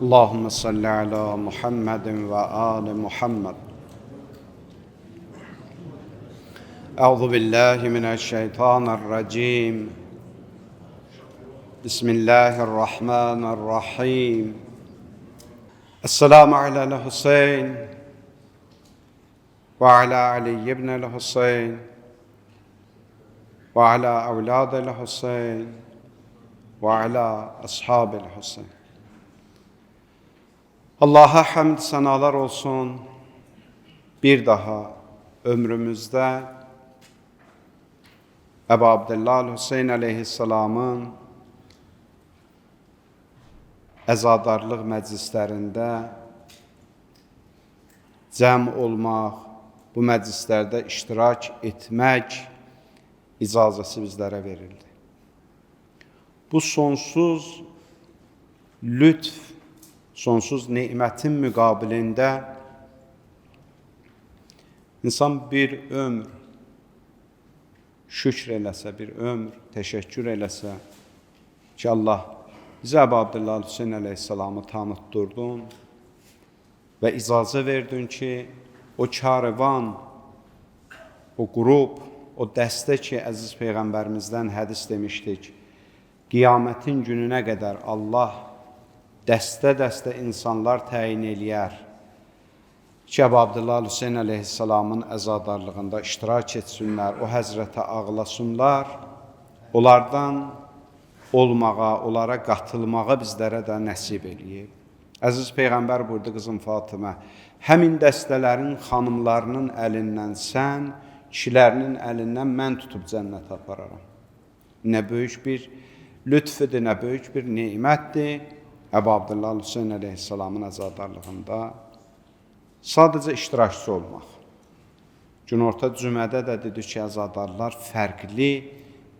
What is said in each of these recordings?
Allahümme salli ala Muhammedin ve ali Muhammed. Euzu billahi mineşşeytanirracim. Bismillahirrahmanirrahim. Esselamu alel Hüseyin ve ala Ali ibnel Hüseyin ve ala evladil Hüseyin ve ala ashabil Hüseyin. Allah'a həmd sənalar olsun. Bir daha ömrümüzdə Əbu Abdullah Hüseyin əleyhissalamın əzadarlıq məclislərində cəm olmaq, bu məclislərdə iştirak etmək icazəsi bizlərə verildi. Bu sonsuz lütf, sonsuz nemətin müqabilində insan bir ömr şükr eləsə, bir ömr təşəkkür eləsə ki, Allah bizə Əbu Abdullah Hüseyin əleyhissalamı tanıtdırdın və icazə verdin ki, o karvan, o qrup, o dəstə ki, əziz Peyğəmbərimizdən hədis demişdik, qiyamətin gününə qədər Allah dəstə-dəstə insanlar təyin eləyər ki, Əbu Abdullah Hüseyin əleyhissalamın əzadarlığında iştirak etsinlər, o həzrətə ağlasınlar, onlardan olmağa, onlara qatılmağa bizlərə də nəsib eləyib. Əziz Peyğəmbər buyurdu, qızım Fatimə, həmin dəstələrin xanımlarının əlindən sən, kişilərinin əlindən mən tutub cənnətə apararam. Nə böyük bir lütfüdür, nə böyük bir nemətdir Əbu Abdullah Hüseyin əleyhissalamın əzadarlığında sadəcə iştirakçı olmaq. Günorta cümədə də dedik ki, əzadarlar fərqli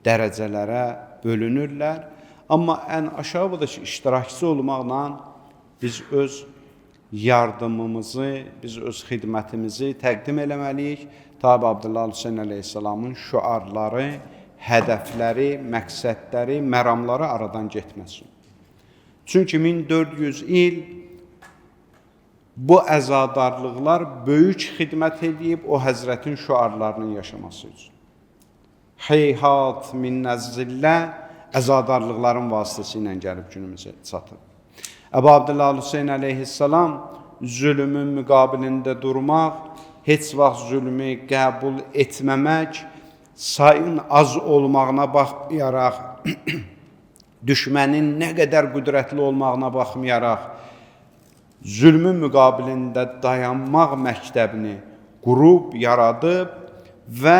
dərəcələrə bölünürlər. Amma ən aşağı budur ki, iştirakçı olmaqla biz öz yardımımızı, biz öz xidmətimizi təqdim eləməliyik. Tabi Abdullah Hüseyin əleyhissalamın şüarları, hədəfləri, məqsədləri, məramları aradan getməsin. Çünki 1400 il bu əzadarlıqlar böyük xidmət edib o həzrətin şüarlarının yaşaması üçün. Heyhat minnəzzillə əzadarlıqların vasitəsilə gəlib günümüzə çatıb. Əbu Abdullah Hüseyin əleyhissalam zülmün müqabilində durmaq, heç vaxt zülmü qəbul etməmək, sayın az olmağına baxmayaraq, düşmənin nə qədər qüdrətli olmağına baxmayaraq, zülmün müqabilində dayanmaq məktəbini qurub, yaradıb və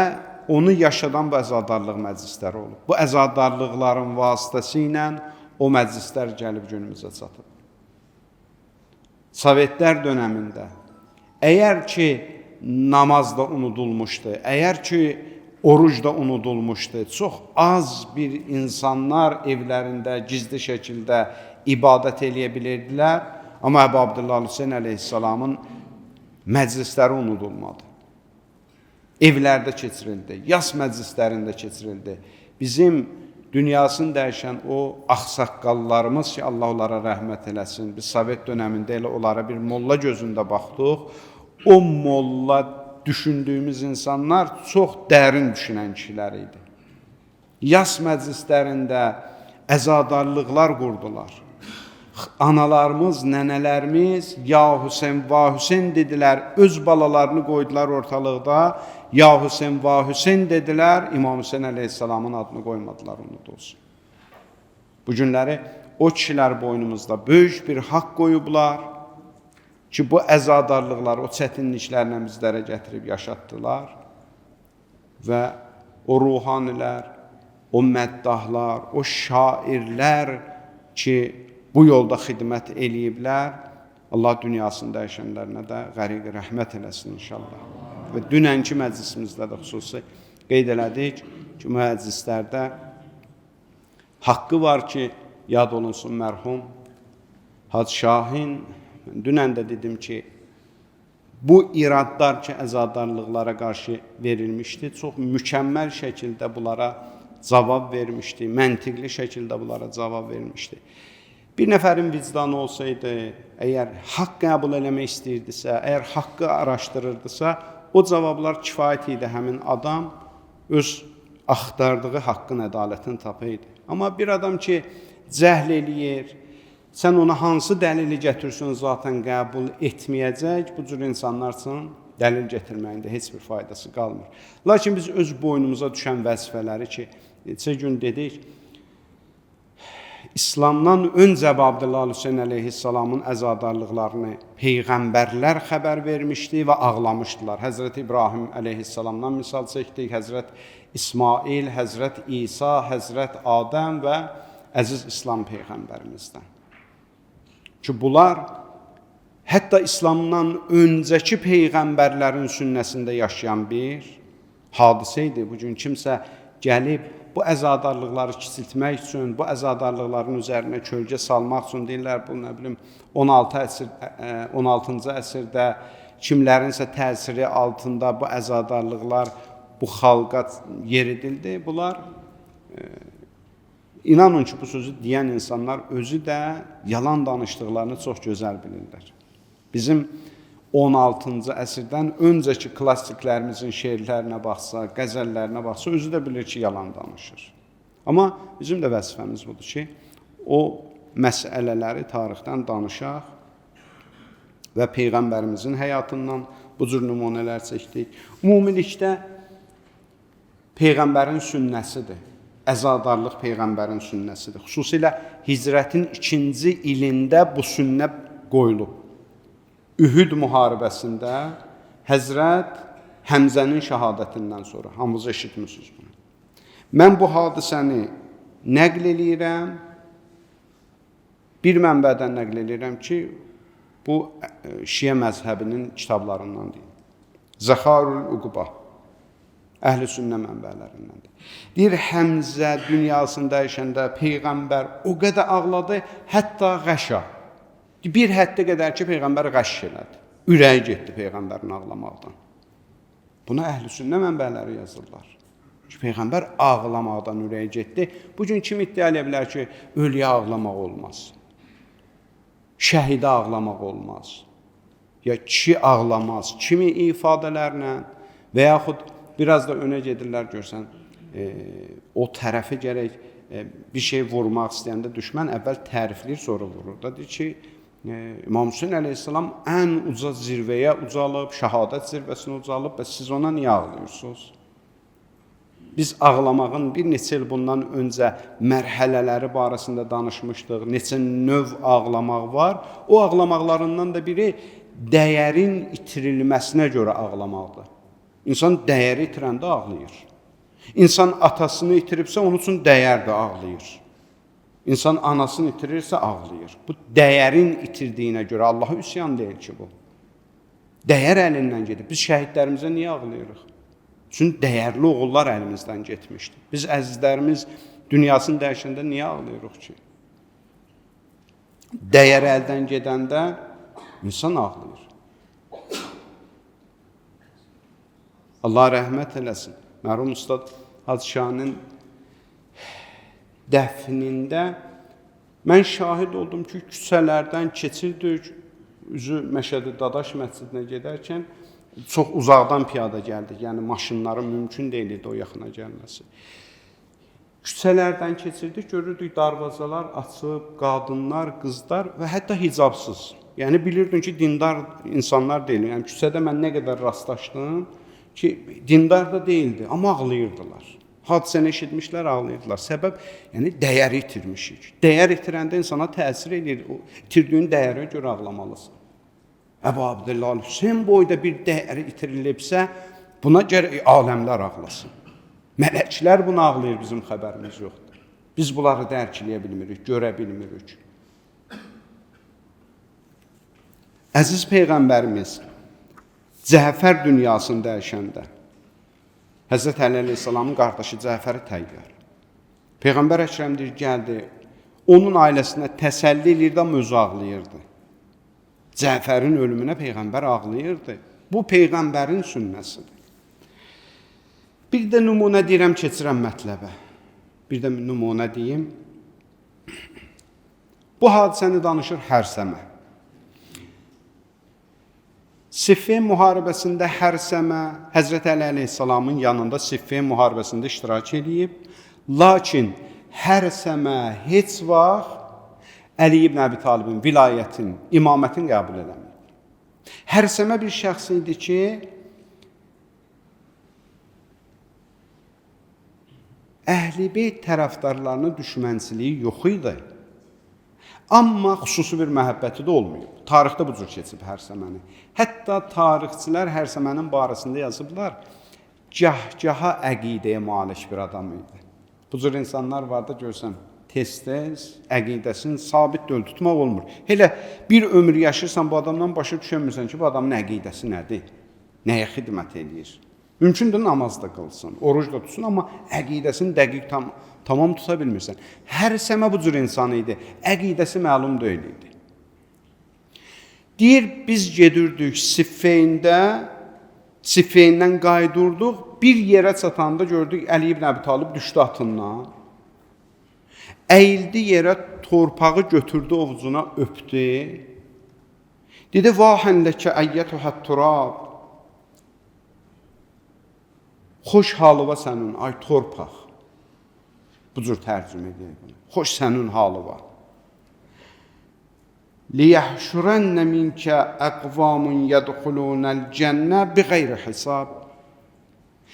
onu yaşadan bu əzadarlıq məclisləri olub. Bu əzadarlıqların vasitəsilə o məclislər gəlib günümüzə çatıb. Sovetlər dönəmində əgər ki namaz da unudulmuşdu, əgər ki oruc da unudulmuşdu, çox az bir insanlar evlərində gizli şəkildə ibadət eləyə bilirdilər, amma Əbu Abdullah Hüseyin əleyhissalamın məclisləri unudulmadı. Evlərdə keçirildi, yas məclislərində keçirildi. Bizim dünyasını dəyişən o ağsaqqallarımız ki, Allah onlara rəhmət eləsin. Biz Sovet dönəmində elə onlara bir molla gözündə baxdıq. O molla düşündüyümüz insanlar çox dərin düşünən kişilər idi. Yas məclislərində əzadarlıqlar qurdular. Analarımız, nənələrimiz ya Hüseyn, va Hüseyn dedilər, öz balalarını qoydular ortalıqda. Ya Hüseyn, va Hüseyn dedilər, İmam Hüseyn əleyhissalamın adını qoymadılar, unudulsun. Bu günləri o kişilər boynumuzda böyük bir haqq qoyublar ki, bu əzadarlıqları, o çətinliklərlə bizlərə gətirib yaşatdılar və o ruhanilər, o məddahlar, o şairlər ki, bu yolda xidmət eləyiblər, Allah dünyasını dəyişənlərinə də qəriq rəhmət eləsin inşallah. Və dünənki məclisimizdə də xüsusi qeyd elədik ki, məclislərdə haqqı var ki, yad olunsun mərhum Hacı Şahin. Dünən də dedim ki, bu iradlar ki, əzadarlıqlara qarşı verilmişdi, çox mükəmməl şəkildə bunlara cavab vermişdi, məntiqli şəkildə bunlara cavab vermişdi. Bir nəfərin vicdanı olsaydı, əgər haqq qəbul eləmək istəyirdisə, əgər haqqı araşdırırdısa, o cavablar kifayət idi həmin adam öz axtardığı haqqın, ədalətini tapaydı. Amma bir adam ki, cəhl eləyir, sən ona hansı dəlili gətirsin, zaten qəbul etməyəcək, bu cür insanlar üçün dəlil gətirməyin də heç bir faydası qalmır. Lakin biz öz boynumuza düşən vəzifələri ki, neçə gün dedik, İslamdan öncə Əbu Abdullah Hüseyn əleyhissalamın əzadarlıqlarını peyğəmbərlər xəbər vermişdi və ağlamışdılar. Həzrət İbrahim əleyhissalamdan misal çəkdik, Həzrət İsmail, Həzrət İsa, Həzrət Adəm və əziz İslam peyğəmbərimizdən. Ki bunlar hətta İslamdan öncəki peyğəmbərlərin sünnəsində yaşayan bir hadisə idi. Bugün kimsə gəlib bu əzadarlıqları kiçiltmək üçün, bu əzadarlıqların üzərinə kölgə salmaq üçün deyirlər, bu nə bilim 16-cı əsrdə kimlərinsə təsiri altında bu əzadarlıqlar bu xalqa yeridildi. Bunlar inanın ki, bu sözü deyən insanlar özü də yalan danışdıqlarını çox gözəl bilirlər. Bizim 16-cı əsrdən öncəki klassiklərimizin şeirlərinə baxsa, qəzəllərinə baxsa, özü də bilir ki, yalan danışır. Amma bizim də vəzifəmiz budur ki, o məsələləri tarixdən danışaq və Peyğəmbərimizin həyatından bu cür nümunələr çəkdik. Ümumilikdə Peyğəmbərin sünnəsidir. Əzadarlıq Peyğəmbərin sünnəsidir. Xüsusilə hicrətin 2-ci ilində bu sünnə qoyulub. Ühüd müharibəsində Həzrət Həmzənin şəhadətindən sonra, hamınız eşitmişsiniz bunu. Mən bu hadisəni nəql eləyirəm, bir mənbədən nəql eləyirəm ki, bu Şiə məzhəbinin kitablarından deyil. Zəxarül Uquba, Əhl-i Sünnə mənbələrindəndir. Deyir, Həmzə dünyasını dəyişəndə Peyğəmbər o qədər ağladı, hətta qəşa. Bir həddə qədər ki, Peyğəmbər qəşş elədi. Ürəyi getdi Peyğəmbərin ağlamaqdan. Buna Əhl-i Sünnə mənbələri yazırlar. Ki, Peyğəmbər ağlamaqdan ürəyi getdi. Bugün kim iddia eləyə bilər ki, ölüyə ağlamaq olmaz? Şəhidə ağlamaq olmaz? Ya kişi ağlamaz? Kimi ifadələrlə və yaxud biraz da önə gedirlər, görsən, o tərəfi gərək bir şey vurmaq istəyəndə düşmən əvvəl tərifləyir, sonra vurur. Da deyir ki, İmam Hüseyn əleyhissalam ən uca zirvəyə ucalıb, şəhadət zirvəsinə ucalıb və siz ona niyə ağlayırsınız? Biz ağlamağın bir neçə il bundan öncə mərhələləri barəsində danışmışdıq. Neçə növ ağlamaq var. O ağlamaqlarından da biri dəyərin itirilməsinə görə ağlamaqdır. İnsan dəyəri itirəndə ağlayır. İnsan atasını itiribsə, onun üçün dəyər də ağlayır. İnsan anasını itirirsə ağlayır. Bu dəyərin itirdiyinə görə Allaha üsyan deyil ki bu. Dəyər əlindən gedib. Biz şəhidlərimizə niyə ağlayırıq? Çünki dəyərli oğullar əlimizdən getmişdi. Biz əzizlərimiz dünyasını dəyişəndə niyə ağlayırıq ki? Dəyər əldən gedəndə insan ağlayır. Allah rəhmət eləsin. Mərhum Ustad Hacı Şahinin dəfnində mən şahid oldum ki, küçələrdən keçirdik, üzü Məşədi Dadaş məscidinə gedərkən çox uzaqdan piyada gəldik. Yəni maşınların mümkün deyildi o yaxına gəlməsi. Küçələrdən keçirdik, görürdük darvazalar açıb, qadınlar, qızlar və hətta hicabsız. Yəni bilirdin ki, dindar insanlar deyil. Yəni küçədə mən nə qədər rastlaşdım ki, dindar da deyildi, amma ağlayırdılar. Hadisəni eşitmişlər, ağlayırdılar. Səbəb, yəni dəyəri itirmişik. Dəyər itirəndə insana təsir eləyir. O itirdiyin dəyərə görə ağlamalısan. Əbu Abdullah Hüseyn boyda bir dəyəri itirilibsə, buna gərək aləmlər ağlasın. Mələklər bunu ağlayır, bizim xəbərimiz yoxdur. Biz bunları dərk eləyə bilmirik, görə bilmirik. Əziz Peyğəmbərimiz Cəfər dünyasını dəyişəndə Həzrət Əli əleyhissalamın qardaşı Cəfəri təyyar. Peyğəmbər Əkrəm deyir, gəldi, onun ailəsinə təsəlli eləyirdi, amma özü ağlayırdı. Cəfərin ölümünə Peyğəmbər ağlayırdı. Bu Peyğəmbərin sünnəsidir. Bir də nümunə deyirəm, keçirəm mətləbə. Bir də nümunə deyim. Bu hadisəni danışır Hərsəmə. Siffin müharibəsində Hərsəmə Həzrət Əli əleyhissalamın yanında Siffin müharibəsində iştirak eləyib. Lakin Hərsəmə heç vaxt Əli ibn Əbi Talibin vilayətin, imamətin qəbul eləməyib. Hərsəmə bir şəxs idi ki, Əhl-i Beyt tərəfdarlarının düşmənçiliyi yox idi. Amma xüsusi bir məhəbbəti də olmayıb. Tarixdə bu cür keçib Hərsəməni. Hətta tarixçilər Hərsəmənin barəsində yazıblar, gah-gaha əqidəyə malik bir adam idi. Bu cür insanlar var da görsən, tez-tez əqidəsini sabit deyil, tutmaq olmur. Elə bir ömür yaşırsan bu adamdan başa düşəmirsən ki, bu adamın əqidəsi nədir? Nəyə xidmət eləyir? Mümkündür namaz da qılsın, oruc da tutsun, amma əqidəsini dəqiq tamam tuta bilmirsən. Hərsəmə bu cür insan idi, əqidəsi məlum deyil idi. Deyir, biz gedirdik Siffeyndə, Siffeyndən qaydırdıq, bir yerə çatanda gördük Əli ibn Əbi Talib düşdü atından. Əyildi yerə, torpağı götürdü ovucuna, öpdü. Dedi, vahən ləkə əyyətuhət turab. Xoş halıva sənin, ay torpaq. Bu cür tərcümə edək bunu. Xoş sənin halıva. Liyəhşurənnə minkə əqvamun yədxulunəl cənnə biğeyri hesab.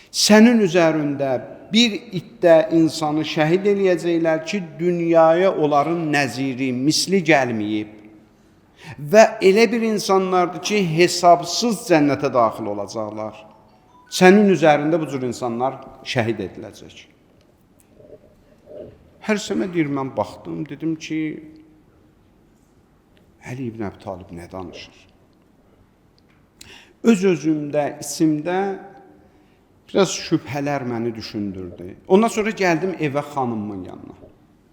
Sənin üzərində bir itdə insanı şəhid eləyəcəklər ki, dünyaya onların nəziri, misli gəlməyib. Və elə bir insanlardır ki, hesabsız cənnətə daxil olacaqlar. Sənin üzərində bu cür insanlar şəhid ediləcək. Hərsəmə deyir, mən baxdım, dedim ki, Əli ibn Əbi Talib nə danışır? Öz-özümdə, içimdə biraz şübhələr məni düşündürdü. Ondan sonra gəldim evə xanımın yanına.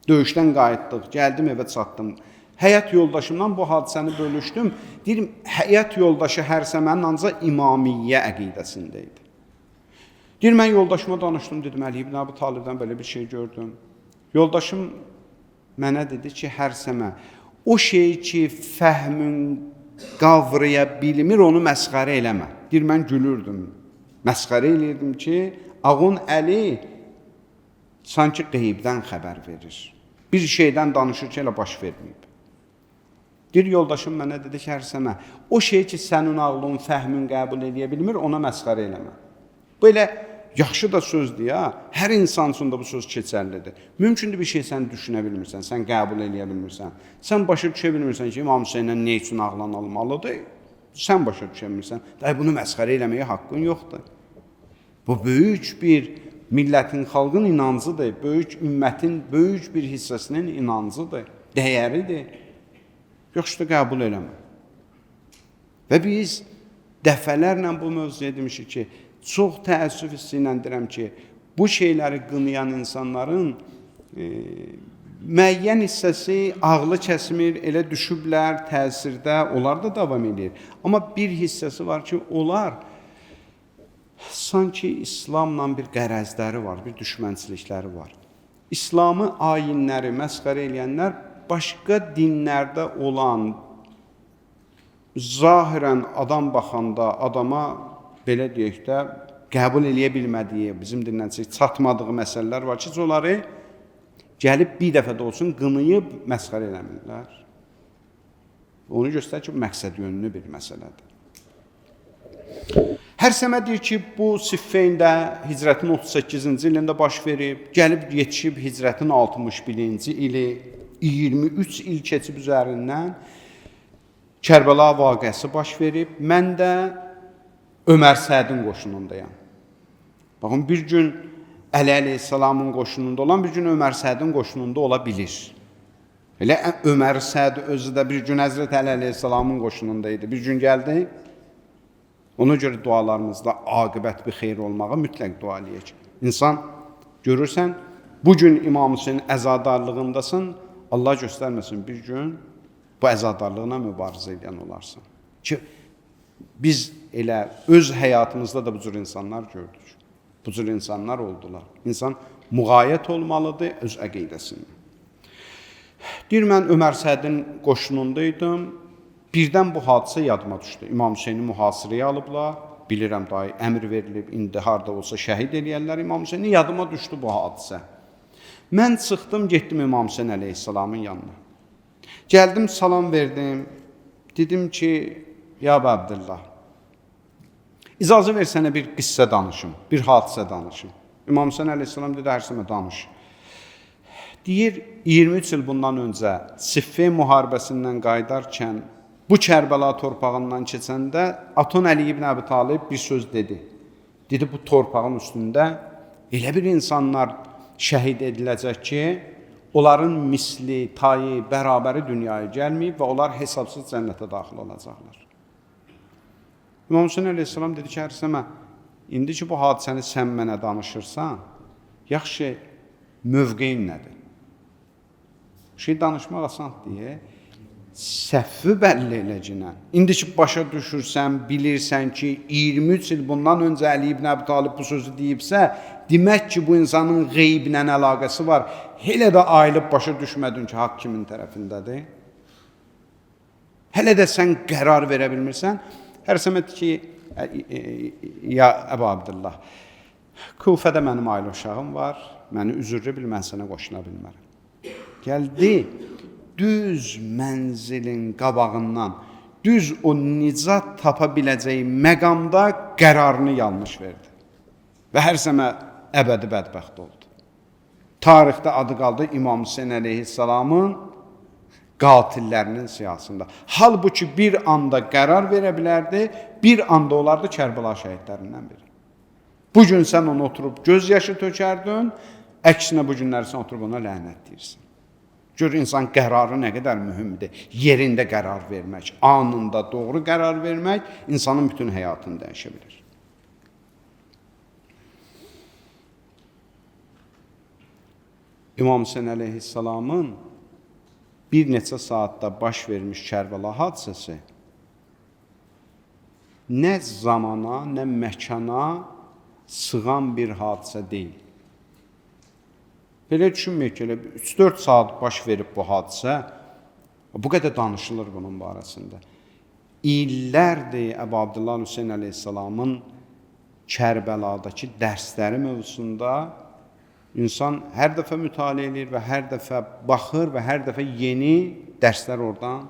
Döyüşdən qayıtdıq, gəldim evə çatdım. Həyat yoldaşımdan bu hadisəni bölüşdüm. Deyirəm, həyat yoldaşı Hərsəmənin ancaq İmamiyyə əqidəsində idi. Deyir, mən yoldaşıma danışdım, dedim, Əli ibn Əbi Talibdən belə bir şey gördüm. Yoldaşım mənə dedi ki, Hərsəmə, o şey ki, fəhmün qavraya bilmir, onu məsxərə eləmə. Deyir, mən gülürdüm, məsxərə eləyirdim ki, ağın Əli sanki qeybdən xəbər verir. Bir şeydən danışır ki, elə baş verməyib. Deyir, yoldaşım mənə dedi ki, Hərsəmə, o şey ki, sənin ağlın, fəhmin qəbul eləyə bilmir, ona məsxərə eləmə. Bu elə yaxşı da sözdür ya, hər insan üçün də bu söz keçərlidir. Mümkündür bir şey sən düşünə bilmirsən, sən qəbul eləyə bilmirsən, sən başa düşə bilmirsən ki, İmam Hüseynlə nə üçün ağlanılmalıdır, sən başa düşə bilmirsən. Day, bunu məsxərə eləməyə haqqın yoxdur. Bu böyük bir millətin, xalqın inancıdır, böyük ümmətin böyük bir hissəsinin inancıdır, dəyəridir. Yaxşı da qəbul eləmə. Və biz dəfələrlə bu mövzuya demişik ki, çox təəssüf hissi ilə deyirəm ki, bu şeyləri qınayan insanların müəyyən hissəsi ağlı kəsmir, elə düşüblər təsirdə, onlar da davam edir. Amma bir hissəsi var ki, onlar sanki İslamla bir qərəzləri var, bir düşmənçilikləri var. İslamı ayinləri məsxərə eləyənlər başqa dinlərdə olan zahirən adam baxanda adama belə deyək də qəbul eləyə bilmədiyi, bizim dindən çatmadığı məsələlər var ki, onları gəlib bir dəfə də olsun qınayıb məsxərə eləmirlər. Onu göstərir ki, məqsəd yönlü bir məsələdir. Hərsəmə deyir ki, bu Siffeyndə hicrətin 38-ci ilində baş verib, gəlib yetişib hicrətin 61-ci ili, 23 il keçib üzərindən Kərbəla vaqəsi baş verib. Mən də Ömər Sədin qoşunundayam. Baxın, bir gün Əli əleyhissalamın qoşununda olan, bir gün Ömər Sədin qoşununda ola bilir. Elə Ömər Səd özü də bir gün Həzrət Əli əleyhissalamın qoşununda idi. Bir gün gəldi. Ona görə dualarımızda aqibət bir xeyir olmağa mütləq dua eləyək. İnsan, görürsən, bugün İmam Hüseyin əzadarlığındasın, Allah göstərməsin bir gün bu əzadarlığına mübarizə edən olarsan. Ki, biz elə öz həyatımızda da bu cür insanlar gördük. Bu cür insanlar oldular. İnsan müğayət olmalıdır öz əqidəsində. Deyir, mən Ömər Sədin qoşunundaydım. Birdən bu hadisə yadıma düşdü. İmam Hüseyni mühasirəyə alıblar. Bilirəm dayı, əmr verilib, indi harda olsa şəhid eləyərlər İmam Hüseyni. Yadıma düşdü bu hadisə. Mən çıxdım, getdim İmam Hüseyn əleyhissalamın yanına. Gəldim, salam verdim. Dedim ki, ya Əbu Əbdillah, icazə ver sənə bir qissə danışım, bir hadisə danışım. İmam Hüseyn əleyhissalam dedi, Hərsəmə danış. Deyir, 23 il bundan öncə Siffin müharibəsindən qayıdarkən bu Kərbəla torpağından keçəndə Aton Əli ibn Əbi Talib bir söz dedi. Dedi, bu torpağın üstündə elə bir insanlar şəhid ediləcək ki, onların misli, tayı, bərabəri dünyaya gəlməyib və onlar hesabsız cənnətə daxil olacaqlar. İmam Hüseyn əleyhissalam dedi ki, Hərsəmə, indi ki bu hadisəni sən mənə danışırsan, yaxşı, mövqeyin nədir? Şey danışmaq asan deyə, səhvi bəlli eləcəklə. İndi ki başa düşürsən, bilirsən ki, 23 il bundan öncə Əli ibn Əbi Talib bu sözü deyibsə, demək ki, bu insanın qeyblə əlaqəsi var. Hələ də ayılıb başa düşmədin ki, haqq kimin tərəfindədir. Hələ də sən qərar verə bilmirsən. Hərsəmət ki, ya Əbu Abdullah, Kufədə mənim ailə uşağım var, məni üzürlü bil, mən sənə qoşula bilmərəm. Gəldi, düz mənzilin qabağından, düz o nicat tapa biləcəyi məqamda qərarını yanlış verdi. Və hər səmə əbədi bədbəxt oldu. Tarixdə adı qaldı İmam Hüseyn əleyhissalamın qatillərinin siyahısında. Halbuki bir anda qərar verə bilərdi, bir anda olardı Kərbəla şəhidlərindən biri. Bugün sən onu oturub göz yaşı tökərdin, əksinə bu günləri sən oturub ona lənət deyirsən. Gör, insan qərarı nə qədər mühümdür. Yerində qərar vermək, anında doğru qərar vermək insanın bütün həyatını dəyişə bilir. İmam Hüseyn əleyhissalamın bir neçə saatda baş vermiş Kərbəla hadisəsi nə zamana, nə məkana sığan bir hadisə deyil. Belə düşünməyək ki, elə 3-4 saat baş verib bu hadisə, bu qədər danışılır bunun barəsində. İllərdir Əbu Abdullah Hüseyn əleyhissalamın Kərbəladakı dərsləri mövzusunda insan hər dəfə mütaliə edir və hər dəfə baxır və hər dəfə yeni dərslər oradan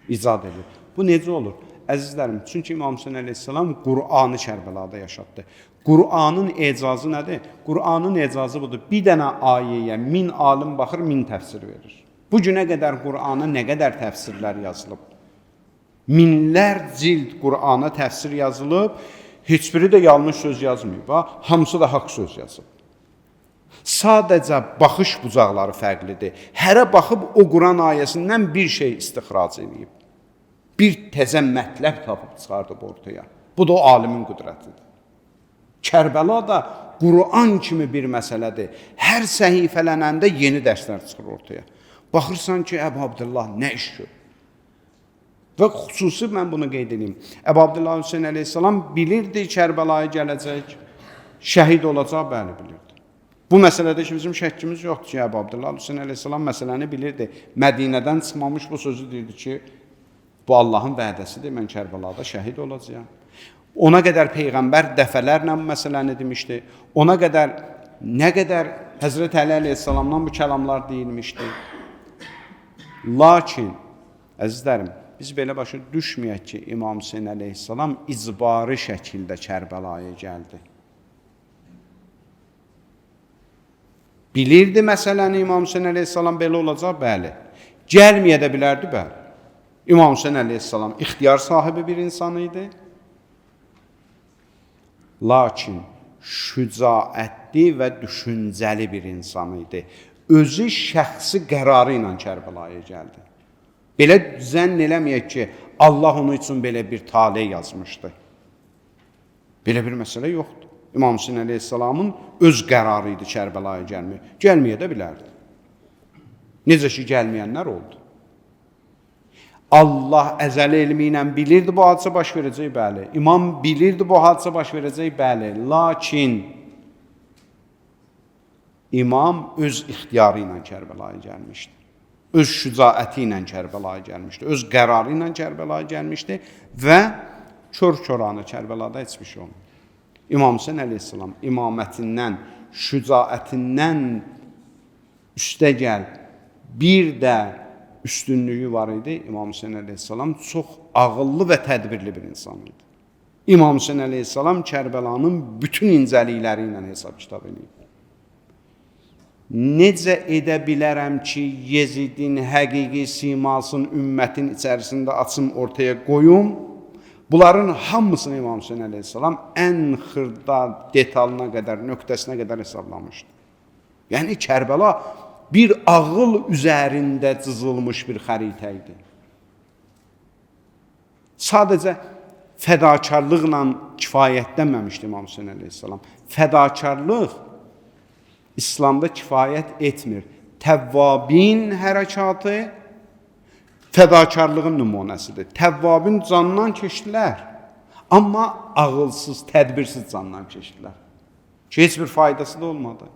icad edir. Bu necə olur? Əzizlərim, çünki İmam Hüseyn əleyhissalam Qur'anı Kərbəlada yaşatdı. Qur'anın ecazı nədir? Qur'anın ecazı budur. Bir dənə ayəyə 1000 alim baxır, 1000 təfsir verir. Bu günə qədər Qur'ana nə qədər təfsirlər yazılıb? Minlər cild Qur'ana təfsir yazılıb, heç biri də yanlış söz yazmayıb. Ha? Hamısı da haqq söz yazıb. Sadəcə baxış bucaqları fərqlidir. Hərə baxıb o Quran ayəsindən bir şey istixrac edib. Bir təzə mətləb tapıb çıxardıb ortaya. Bu da o alimin qüdrətidir. Kərbəla da Quran kimi bir məsələdir. Hər səhifələnəndə yeni dərslər çıxır ortaya. Baxırsan ki, Əbu Abdullah nə iş görür? Və xüsusi mən bunu qeyd edeyim. Əbu Abdullah Hüseyn əleyhissalam bilirdi Kərbəlaya gələcək, şəhid olacaq, bəli bilirdi. Bu məsələdə ki, bizim şəkkimiz yoxdur ki, Əbu Abdullah Hüseyn əleyhissalam məsələni bilirdi. Mədinədən çıxmamış bu sözü deyirdi ki, bu Allahın vədəsidir, mən Kərbəlada şəhid olacağam. Ona qədər Peyğəmbər dəfələrlə bu məsələni demişdi. Ona qədər nə qədər Həzrət Əli əleyhissalamdan bu kəlamlar deyilmişdi. Lakin, əzizlərim, biz belə başa düşməyək ki, İmam Hüseyn əleyhissalam icbari şəkildə Kərbəlaya gəldi. Bilirdi məsələni İmam Hüseyn əleyhissalam belə olacaq, bəli. Gəlməyə də bilərdi, bəli. İmam Hüseyn əleyhissalam ixtiyar sahibi bir insan idi. Lakin şücaətli və düşüncəli bir insan idi. Özü şəxsi qərarı ilə Kərbəlaya gəldi. Belə zənn eləməyək ki, Allah onun üçün belə bir tale yazmışdı. Belə bir məsələ yoxdur. İmam Hüseyn əleyhissalamın öz qərarı idi Kərbəlaya gəlmək. Gəlməyə də bilərdi. Necə ki, gəlməyənlər oldu. Allah əzəli elmi ilə bilirdi bu hadisə baş verəcək, bəli. İmam bilirdi bu hadisə baş verəcək, bəli. Lakin imam öz ixtiyarı ilə Kərbəlaya gəlmişdi. Öz şücaəti ilə Kərbəlaya gəlmişdi, öz qərarı ilə Kərbəlaya gəlmişdi və kör-koranı Kərbəlada heç bir şey olmadı. İmam Hüseyn əleyhissalam imamətindən, şücaətindən üstəgəl bir də üstünlüyü var idi. İmam Hüseyn əleyhissalam çox ağıllı və tədbirli bir insan idi. İmam Hüseyn əleyhissalam Kərbəlanın bütün incəlikləri ilə hesab-kitab eləyib. Necə edə bilərəm ki, Yezidin həqiqi simasını ümmətin içərisində açım, ortaya qoyum? Bunların hamısını İmam Hüseyn əleyhissalam ən xırda detalına qədər, nöqtəsinə qədər hesablamışdı. Yəni Kərbəla bir ağıl üzərində cızılmış bir xəritə idi. Sadəcə fədakarlıqla kifayətlənməmişdi İmam Hüseyn əleyhissalam. Fədakarlıq İslamda kifayət etmir. Təvvabin hərəkatı fədakarlığın nümunəsidir. Təvvabin candan keçdilər, amma ağılsız, tədbirsiz candan keçdilər. Ki, heç bir faydası da olmadı.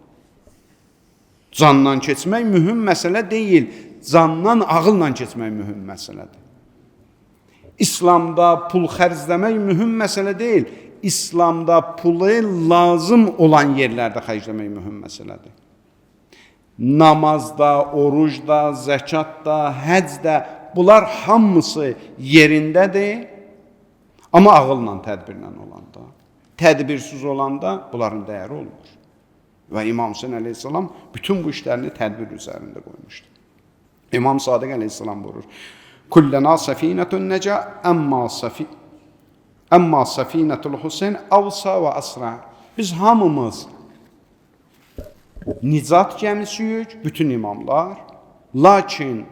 Candan keçmək mühüm məsələ deyil, candan ağılla keçmək mühüm məsələdir. İslamda pul xərcləmək mühüm məsələ deyil. İslamda pulu lazım olan yerlərdə xərcləmək mühüm məsələdir. Namazda, orucda, zəkatda, həcdə bunlar hamısı yerindədir, amma ağılla, tədbirlə olanda, tədbirsiz olanda bunların dəyəri olmur. Və İmam Hüseyn əleyhissalam bütün bu işlərini tədbir üzərində qoymuşdu. İmam Sadiq əleyhissalam buyurur: "Kullena safinetun neca, əmma səfinətul Hüseyn avsa və asra." Biz hamımız nicat gəmisiyik, bütün imamlar. Lakin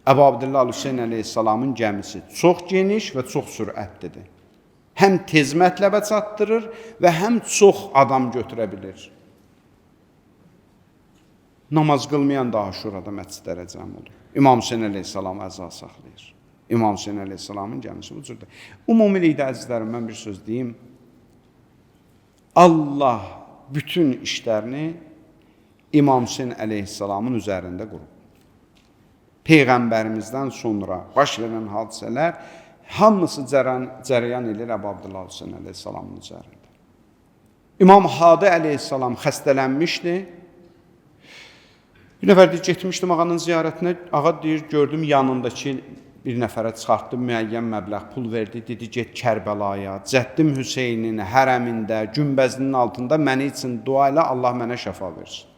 Əbu Abdillah Hüseyn əleyhissalamın gəmisi çox geniş və çox sürətlidir. Həm tez mətləbə çatdırır və həm çox adam götürə bilir. Namaz qılmayan da Aşurada məscidlərə cəm olur. İmam Hüseyn əleyhissalam əza saxlayır. İmam Hüseyn əleyhissalamın gəmisi bu cürdür. Ümumilikdə əzizlərim, mən bir söz deyim. Allah bütün işlərini İmam Hüseyn əleyhissalamın üzərində qurub. Peyğəmbərimizdən sonra baş verən hadisələr hamısı cərəyan edir Əbu Abdullah Hüseyn əleyhissalamın üzərində. İmam Hadi əleyhissalam xəstələnmişdi. Bir nəfər deyir, getmişdim ağanın ziyarətinə. Ağa deyir, gördüm yanındakı bir nəfərə çıxartdı, müəyyən məbləğ pul verdi, dedi, get Kərbəlaya, Cəddim Hüseynin hərəmində, günbəzinin altında məni üçün dua elə, Allah mənə şəfa versin.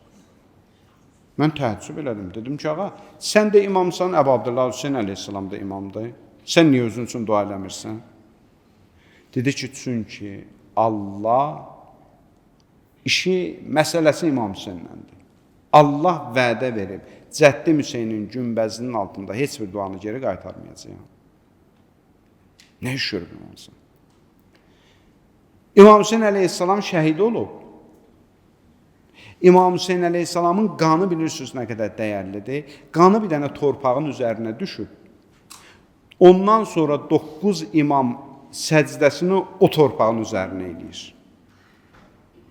Mən təəccüb elədim, dedim ki, ağa, sən də imamsan, Əbu Abdullah Hüseyn əleyhissalam da imamdır, sən niyə özün üçün dua eləmirsən? Dedi ki, çünki Allah işi, məsələsi İmam Hüseynləndir. Allah vədə verib, Cəddim Hüseynin günbəzinin altında heç bir duanı geri qaytarmayacağam. Nə iş görüb İmam Hüseyn? İmam Hüseyn əleyhissalam şəhid olub. İmam Hüseyn əleyhissalamın qanı bilirsiniz nə qədər dəyərlidir. Qanı bir dənə torpağın üzərinə düşüb. Ondan sonra 9 imam səcdəsini o torpağın üzərinə eləyir.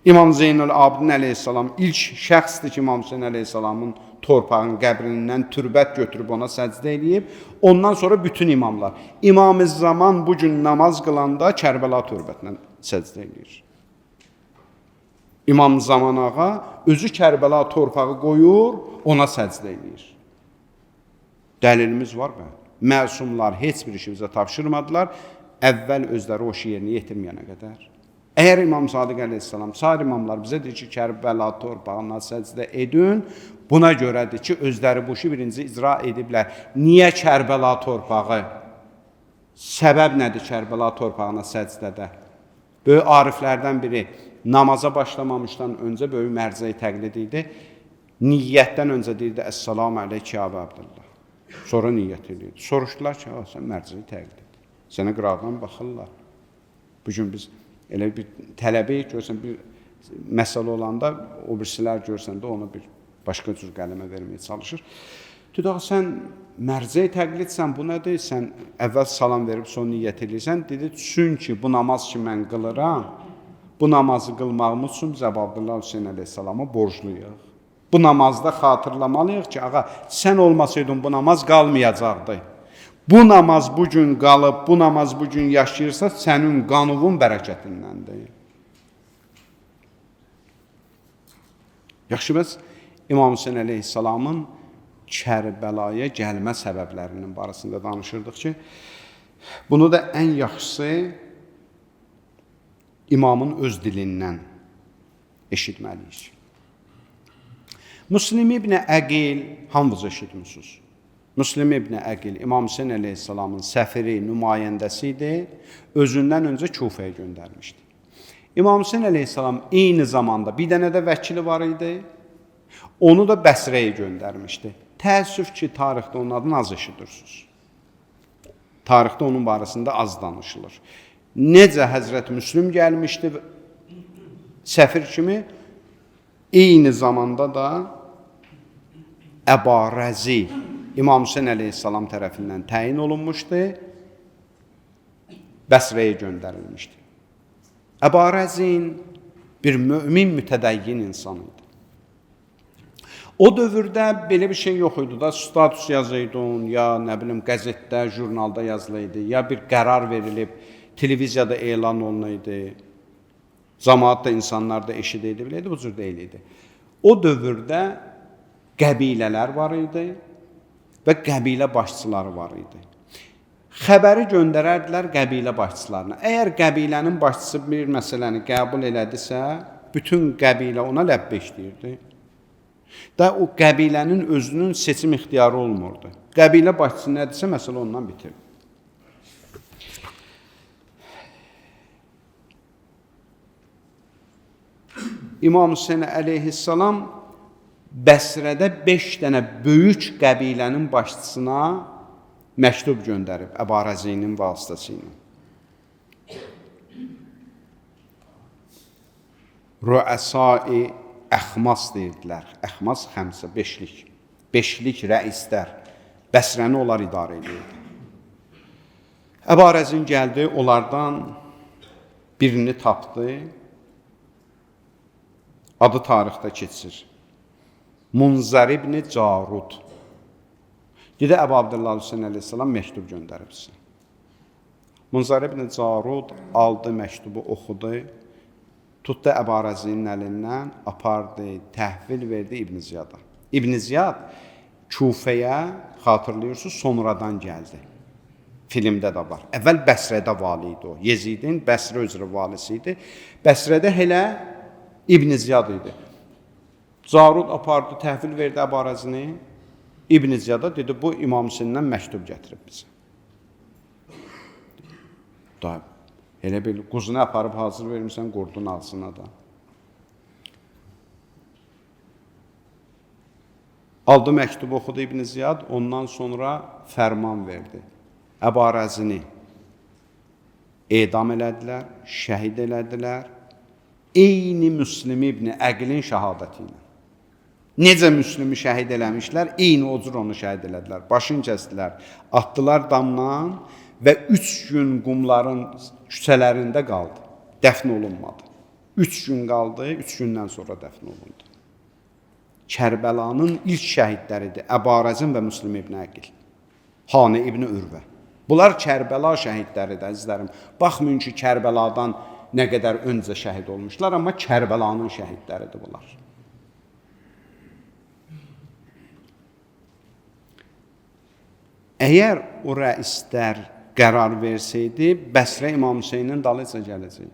İmam Zeynəl Abidin əleyhissalam ilk şəxsdir ki, İmam Hüseyn əleyhissalamın torpağın qəbrindən türbət götürüb ona səcdə eləyib. Ondan sonra bütün imamlar. İmam-ı Zaman bu gün namaz qılanda Kərbəla türbətinə səcdə eləyir. İmam Zaman ağa özü Kərbəla torpağı qoyur, ona səcdə eləyir. Dəlilimiz var mı? Məsumlar heç bir işi bizə tapşırmadılar. Əvvəl özləri o işi yerinə yetirməyənə qədər. Əgər İmam Sadiq əleyhissalam, sair imamlar bizə deyir ki, Kərbəla torpağına səcdə edin, buna görədir ki, özləri bu işi birinci icra ediblər. Niyə Kərbəla torpağı? Səbəb nədir Kərbəla torpağına səcdədə? Böyük ariflərdən biri namaza başlamamışdan öncə böyük mərcəyi təqlid idi. Niyyətdən öncə deyirdi, Əssalamu əleyki ya Əbu Abdullah. Sonra niyyət edirdi. Soruşdular ki, sən mərcəyi təqlid et. Sənə qıraqdan baxırlar. Bugün biz elə bir tələbəyik, görsən bir məsələ olanda, o birisilər görsən də ona bir başqa cür qələmə verməyə çalışır. Dedi, ağa, sən mərcəyi təqlidsən, bu nədir? Sən əvvəl salam verib sonra niyyət eləyirsən. Dedi, çünki bu namaz ki mən qılıram, bu namazı qılmağımız üçün biz Əbu Abdullah Hüseyn əleyhissalama borcluyuq. Bu namazda xatırlamalıyıq ki, ağa, sən olmasaydın bu namaz qalmayacaqdı. Bu namaz bu gün qalıb, bu namaz bu gün yaşayırsa, sənin qanuvun bərəkətindəndir. Yaxşı, bəs İmam Hüseyn əleyhissalamın Kərbəlaya gəlmə səbəblərinin barəsində danışırdıq ki, bunu da ən yaxşısı imamın öz dilindən eşitməliyik. Müslim ibn Əqil, hamınız eşitmişsiniz. Müslim ibn Əqil İmam Hüseyn əleyhissalamın səfiri, nümayəndəsi idi. Özündən öncə Kufəyə göndərmişdi. İmam Hüseyn əleyhissalam eyni zamanda bir dənə də vəkili var idi. Onu da Bəsrəyə göndərmişdi. Təəssüf ki, tarixdə onun adını az eşidirsiniz. Tarixdə onun barəsində az danışılır. Necə Həzrət Müslim gəlmişdi səfir kimi, eyni zamanda da Əba Rəzi İmam Hüseyn əleyhissalam tərəfindən təyin olunmuşdu, Bəsrəyə göndərilmişdi. Əba Rəzin bir mömin mütədəyyin insan idi. O dövrdə belə bir şey yox idi da, status yazıydın, ya nə bilim qəzetdə, jurnalda yazılıydı, ya bir qərar verilib, televiziyada elan olunaydı, cəmaat da, insanlar da eşidəydi, biləydi, bu cür deyil idi. O dövrdə qəbilələr var idi və qəbilə başçıları var idi. Xəbəri göndərərdilər qəbilə başçılarına. Əgər qəbilənin başçısı bir məsələni qəbul elədisə, bütün qəbilə ona ləbbeyk deyirdi. Da o qəbilənin özünün seçim ixtiyarı olmurdu. Qəbilə başçısı nədirsə, məsələ ondan bitirdi. İmam Hüseyn əleyhissalam Bəsrədə 5 dənə böyük qəbilənin başçısına məktub göndərib Əba Rəzinin vasitəsilə. Rüəsai Əxmas deyirdilər. Əxmas xəmsə, beşlik. Beşlik rəislər. Bəsrəni onlar idarə edirdi. Əba Rəzin gəldi, onlardan birini tapdı. Adı tarixdə keçir. Munzər ibn Carud. Dedi, Əbu Abdullah Hüseyn əleyhissalam məktub göndərib sizə. Munzər ibn Carud aldı məktubu, oxudu. Tutdu Əba Rəzinin əlindən, apardı, təhvil verdi İbn Ziyada. İbn Ziyad Kufəyə, xatırlayırsınız, sonradan gəldi. Filmdə də var. Əvvəl Bəsrədə vali idi o. Yezidin Bəsrə üzrə valisi idi. Bəsrədə elə İbn Ziyad idi. Carud apardı, təhvil verdi Əba Rəzini. İbn Ziyada dedi, bu İmam Hüseyndən məktub gətirib bizə. Da, elə bil, quzunu aparıb hazır vermirsən qurdun ağzına da. Aldı məktubu, oxudu İbn Ziyad, ondan sonra fərman verdi. Əba Rəzini edam elədilər, şəhid elədilər. Eyni Müslim ibn Əqilin şəhadəti ilə. Necə Müslimi şəhid eləmişlər, eyni o cür onu şəhid elədilər. Başını kəsdilər, atdılar damdan və 3 gün qumların küçələrində qaldı. Dəfn olunmadı. 3 gün qaldı, 3 gündən sonra dəfn olundu. Kərbəlanın ilk şəhidləridir Əba Rəzin və Müslim ibn Əqil. Hanə ibn Ürvə. Bunlar Kərbəla şəhidləridir, əzizlərim. Baxmayın ki, Kərbəladan nə qədər öncə şəhid olmuşlar, amma Kərbəlanın şəhidləridir bunlar. Əgər o rəislər qərar versəydi, Bəsrə İmam Hüseynin dalınca gələcəkdi.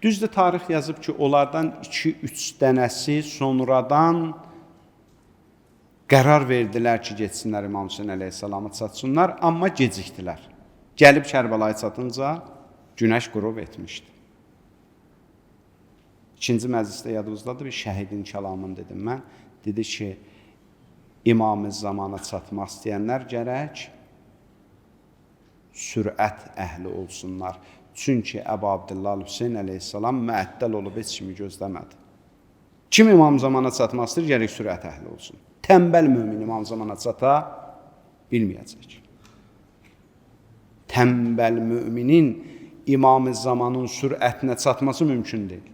Düzdür, tarix yazıb ki, onlardan 2-3 dənəsi sonradan qərar verdilər ki, getsinlər İmam Hüseyn əleyhissalamı çatsınlar, amma gecikdilər. Gəlib Kərbəlaya çatınca günəş qürub etmişdi. İkinci məclisdə yadınızdadır, bir şəhidin kəlamını dedim mən. Dedi ki, İmam-ı zamana çatmaq istəyənlər gərək sürət əhli olsunlar. Çünki Əbu Abdullah Hüseyn əleyhissalam məəttəl olub heç kimi gözləmədi. Kim İmam zamana çatmaq istəyir, gərək sürət əhli olsun. Tənbəl mömin İmam zamana çata bilməyəcək. Tənbəl müminin İmam-ı zamanın sürətinə çatması mümkün deyil.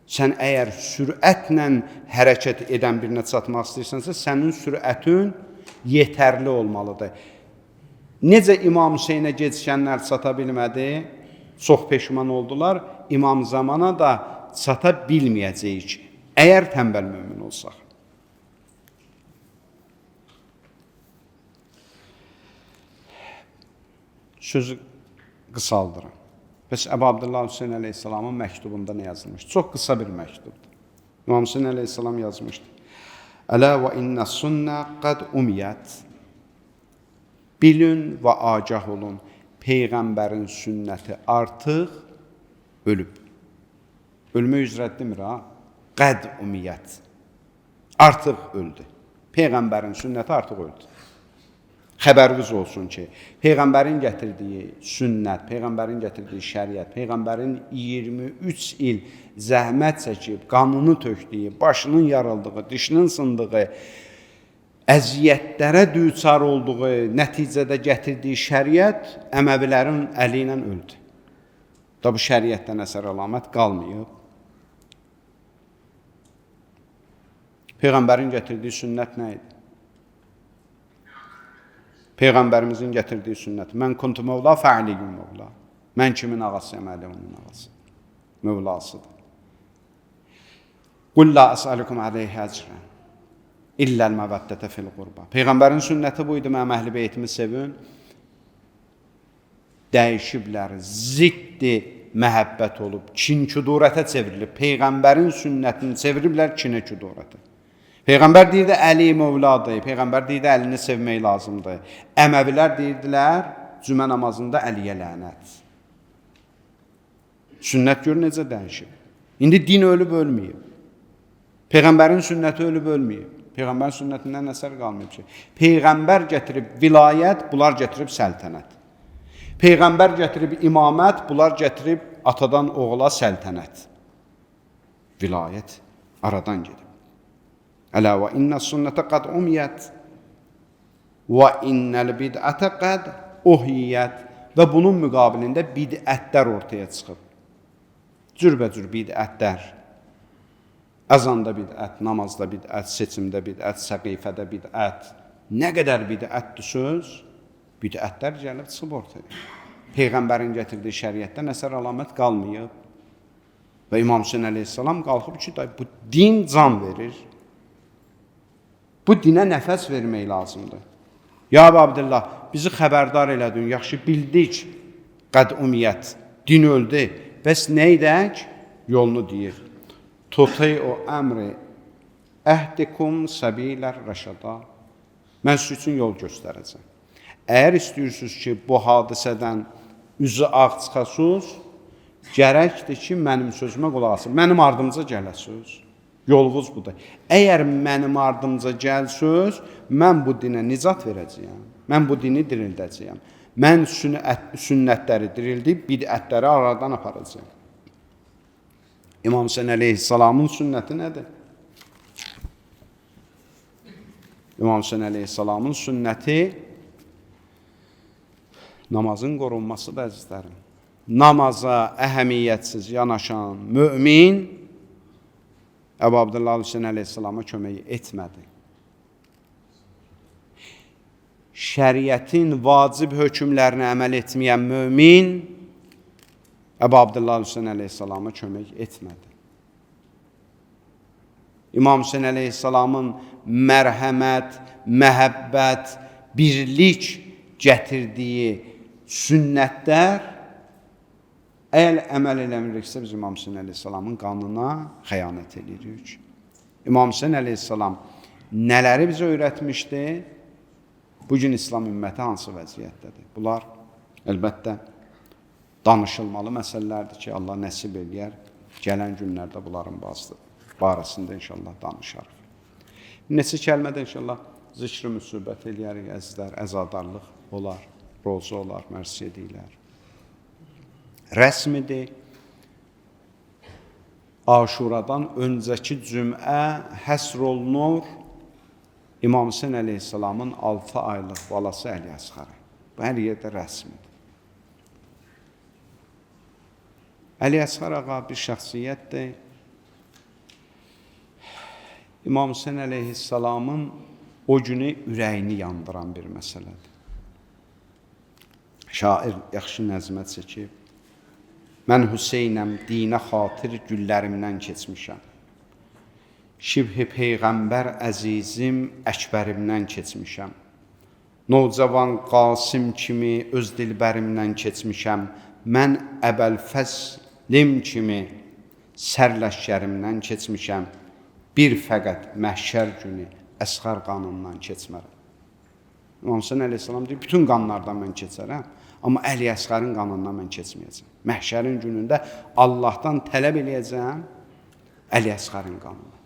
Sən əgər sürətlə hərəkət edən birinə çatmaq istəyirsənsə, sənin sürətin yetərli olmalıdır. Necə İmam Hüseynə gecikənlər çata bilmədi, çox peşman oldular, İmam Zamana da çata bilməyəcəyik, əgər tənbəl mömin olsaq. Sözü qısaldıram. Bəs Əbu Abdullah Hüseyn əleyhissalamın məktubunda nə yazılmış? Çox qısa bir məktubdur. İmam Hüseyn əleyhissalam yazmışdı. Ələ və innə sünnə qad umiyyət. Bilin və agah olun, Peyğəmbərin sünnəti artıq ölüb. Ölmək üzrə demir ha. Qəd umiyyət. Artıq öldü. Peyğəmbərin sünnəti artıq öldü. Xəbəriniz olsun ki, Peyğəmbərin gətirdiyi sünnət, Peyğəmbərin gətirdiyi şəriət, Peyğəmbərin 23 il zəhmət çəkib, qanını tökdüyü, başının yarıldığı, dişinin sındığı, əziyyətlərə düçar olduğu, nəticədə gətirdiyi şəriət Əməvilərin əli ilə öldü. Da bu şəriətdən əsər əlamət qalmayıb. Peyğəmbərin gətirdiyi sünnət nə idi? Peyğəmbərimizin gətirdiyi sünnət. Mən kuntu mövla fə'aliyyun mövla. Mən kimin ağasıyam, Əli onun ağası. Mövlasıdır. Qul la əsəlukum aleyhi əcrən illəl məvəddətə fil qurba. Peyğəmbərin sünnəti bu idi, mənim əhl-i beytimi sevin. Dəyişiblər, ziddi məhəbbət olub, kin-küdurətə çevrilib. Peyğəmbərin sünnətini çeviriblər kinə-küdurətə. Peyğəmbər deyirdi, Əli mövladır, Peyğəmbər deyirdi, Əlini sevmək lazımdır. Əməvilər deyirdilər, cümə namazında Əliyə lənət. Sünnət gör necə dəyişib. İndi din ölüb ölməyib. Peyğəmbərin sünnəti ölüb ölməyib. Peyğəmbərin sünnətindən əsər qalmayıb ki. Peyğəmbər gətirib vilayət, bunlar gətirib səltənət. Peyğəmbər gətirib imamət, bunlar gətirib atadan oğula səltənət. Vilayət aradan gedib. Ələ və innə sünnətə qad umiyyət və innəl bid'ətə qad uhiyyət. Və bunun müqabilində bid'ətlər ortaya çıxıb. Cürbəcür bid'ətlər. Əzanda bid'ət, namazda bid'ət, seçimdə bid'ət, səqifədə bid'ət. Nə qədər bid'ətdir söz, bid'ətlər gəlib çıxıb ortaya. Peyğəmbərin gətirdiyi şəriətdən əsər əlamət qalmayıb. Və İmam Hüseyn əleyhissalam qalxıb ki, bu din can verir. Bu dinə nəfəs vermək lazımdır. Ya Əbu Abdullah, bizi xəbərdar elədin, yaxşı bildik, qəd umiyyət, din öldü. Bəs nə edək? Yolunu deyir. Tutey o əmri əhdikum səbilər rəşada. Mən sizin üçün yol göstərəcəm. Əgər istəyirsiniz ki, bu hadisədən üzü ağ çıxasınız, gərəkdir ki, mənim sözümə qulaq asın. Mənim ardımca gələsiniz. Yolunuz budur. Əgər mənim ardımca gəlsəz, mən bu dinə nicat verəcəyəm. Mən bu dini dirildəcəyəm. Mən sünnətləri dirildib, bidətləri aradan aparacağam. İmam Hüseyn əleyhissalamın sünnəti nədir? İmam Hüseyn əleyhissalamın sünnəti namazın qorunmasıdır, əzizlərim. Namaza əhəmiyyətsiz yanaşan mömin Əbu Abdullah Hüseyn əleyhissalama kömək etmədi. Şəriətin vacib hökmlərinə əməl etməyən mömin Əbu Abdullah Hüseyn əleyhissalama kömək etmədi. İmam Hüseyn əleyhissalamın mərhəmət, məhəbbət, birlik gətirdiyi sünnətlər əgər əməl eləmiriksə, biz İmam Hüseyn əleyhissalamın qanına xəyanət edirik. İmam Hüseyn əleyhissalam nələri bizə öyrətmişdi? Bugün İslam ümməti hansı vəziyyətdədir? Bunlar əlbəttə danışılmalı məsələlərdir ki, Allah nəsib eləyər. Gələn günlərdə bunların barəsində inşallah danışarıq. Neçə kəlmədə inşallah zikr-i müsibət eləyərik, əzizlər, əzadarlıq olar, rozu olar, mərsiyə deyilər. Rəsmidir. Aşuradan öncəki cümə həsr olunur İmam Hüseyn əleyhissalamın 6 aylıq balası Əli Əsxarı. Bu hər yerdə rəsmidir. Əli Əsxar ağa bir şəxsiyyətdir. İmam Hüseyn əleyhissalamın o günü ürəyini yandıran bir məsələdir. Şair yaxşı nəzmə çəkib. Mən Hüseynəm, dinə xatir güllərimdən keçmişəm. Şibh-i Peyğəmbər əzizim Əkbərimdən keçmişəm. Nocəvan Qasım kimi öz dilbərimdən keçmişəm. Mən Əbəlfəslim kimi sərləşkərimdən keçmişəm. Bir fəqət məhşər günü Əsxər qanından keçmərəm. İmam Hüseyn əleyhissalam deyir, bütün qanlardan mən keçərəm, amma Əli Əsxərin qanından mən keçməyəcəm. Məhşərin günündə Allahdan tələb eləyəcəm Əli Əsxərin qanını.